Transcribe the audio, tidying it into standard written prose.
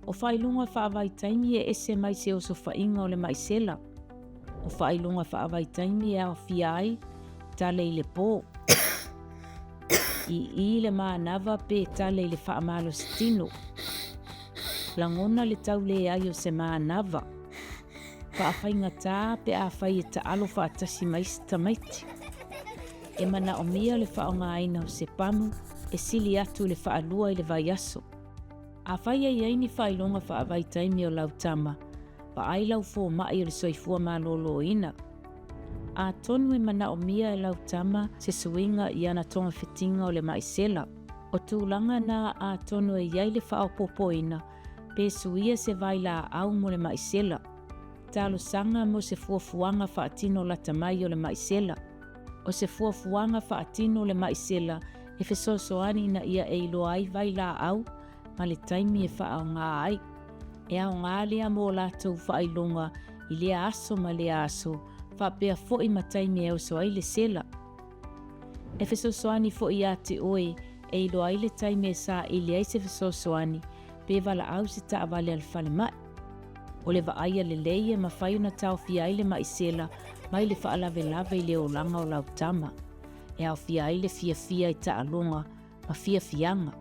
O faailoga faavaitaimi e ese mai se osofaiga o le ma'i sela. O faailoga faavaitaimi e aofia ai, tale i le po, ii le manava pe tale i le faamalositino, lagona le tauleai o se manava, faafaigata pe afai e taalo faatasi ma isi tamaiti. E manaomia le faaaogaina o se pamu e sili atu i le faalua i le vaiaso. Afai e i ai ni faailoga faavaitaimi o lau tama, vaai lau fomai o le soifua maloloina. Atonu e manaomia e lau tama se suiga i ana togafitiga o le ma'i sela. O tulaga na atonu e i ai le faaopoopoina pe suia se vailaau mo le ma'i sela. Talosaga mo se fuafuaga faatino lata mai o le ma'i sela. O se fuafuaga faatino o le ma'i sela e fesoasoani ina ia e iloa ai vailaau ma le taimi e faaaoga ai. E aoga lea mo latou faailoga i lea aso ma lea aso, faapea foi ma taimi e oso ai le sela. E fesoasoani foi ia te oe e iloa ai le taimi e saili ai se fesoasoani pe valaau se taavale a le falemai. O le vaaia lelei e mafai ona taofia ai le ma'i sela mai le faalavelave i le olaga o lau tama, e aofia ai le fiafia i taaloga ma fiafiaga.